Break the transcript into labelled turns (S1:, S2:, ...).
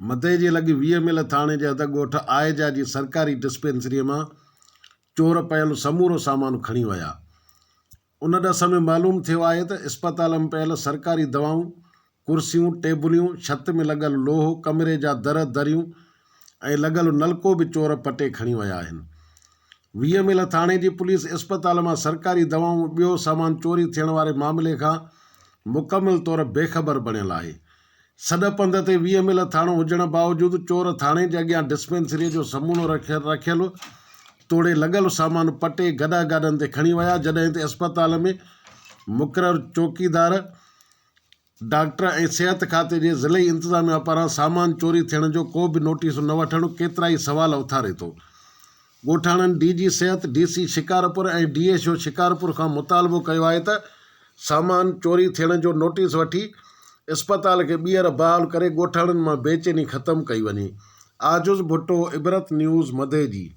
S1: مدئجي لڳ 20 ميل ٿاڻي جي حد ڳوٺ آهيجا جي سرڪاري ڊسپينسريء مان چور پيل سمورو سامان کڻي ويا. ان ڏس ۾ معلوم ٿيو آهي ته اسپتال م پيل سرڪاري دوائون، ڪرسيون، ٽيبليون، ڇت ۾ لڳل لوهه، ڪمري جا در، دريون ۽ لڳل نلڪو به چور پٽي کڻي ويا آهن. 20 ميل ٿاڻي جي پوليس اسپتال مان سرڪاري دوائون ۽ ٻيو سامان چوري ٿيڻ واري معاملي کان مڪمل طور بي خبر بڻيل آهي. سڏ پنڌ تي 20 ميل ٿاڻو هجڻ باوجود چور ٿاڻي جي اڳيان ڊسپينسريء جو سمونو رکيل توڙي لڳل سامان پٽي گڏهه گاڏن تي کڻي ويا جڏهن ته اسپتال ۾ مقرر چوڪيدار، ڊاڪٽر ۽ صحت کاتي جي ضلعي انتظاميا پاران سامان چوري ٿيڻ جو ڪو به نوٽيس نه وٺڻ ڪيترائي سوال اٿاري ٿو. ڳوٺاڻن ڊي جي صحت، D C Shikarpur ۽ D H O Shikarpur کان مطالبو ڪيو آهي ته سامان چوري ٿيڻ جو نوٽيس وٺي اسپتال کي ٻيهر بحال ڪري ڳوٺاڻن مان بيچيني ختم ڪئي وڃي. عاجز ڀٽو، عبرت نيوز، مدئجي.